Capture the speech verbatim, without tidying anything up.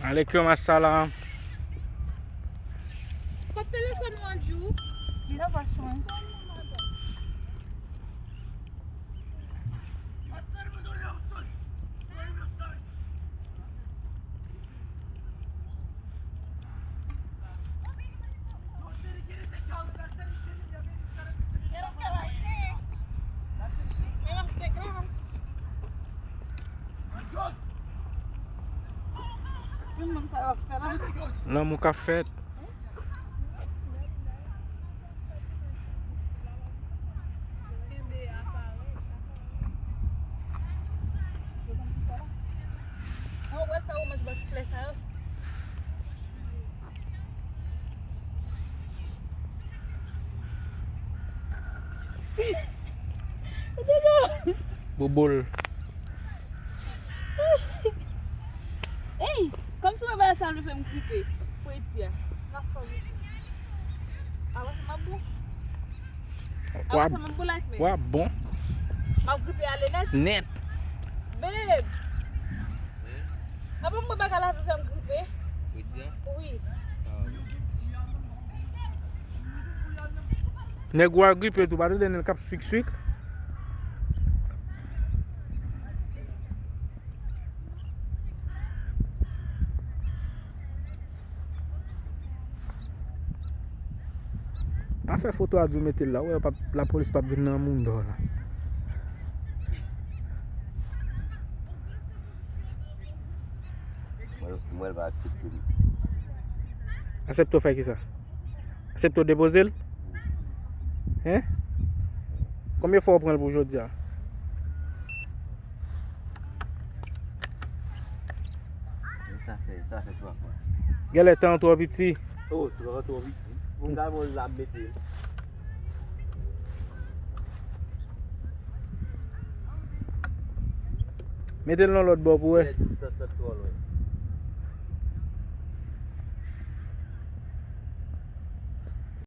Aleykoum assalam. Kot telefòn ou, Andrew? Li nan pòch mwen. Lanmou k ap fèt. Bouboul. Ey, kòmsi mwen bagay sa vle fè m gripe. Fredi a. Avanse m ap bon. Avanse m ap bon like men. W ap bon. M ap gripe ale nèt. Nèt. Babe. Apa m bwè bagay la vle fè m gripe? Fredi a? Wi. Nèg ou a gripe tou, pa tande nèg k ap swik swik. Pa fè foto a di w mete l la, ou wè, lapolis p ap vin nan moundo la. Mwen, mwen pa aksepte li. Aksepte w fè kisa? Aksepte w depoze l? Hen? Konbyen fwa w pran l pou jodi a? Sa fè, sa fè twa fwa. Genlè tan an twò piti. Oh, tan an twò piti. Moun ka bon la mete. Mete l nan lòt bò pou wè. Distans lan twò lwen.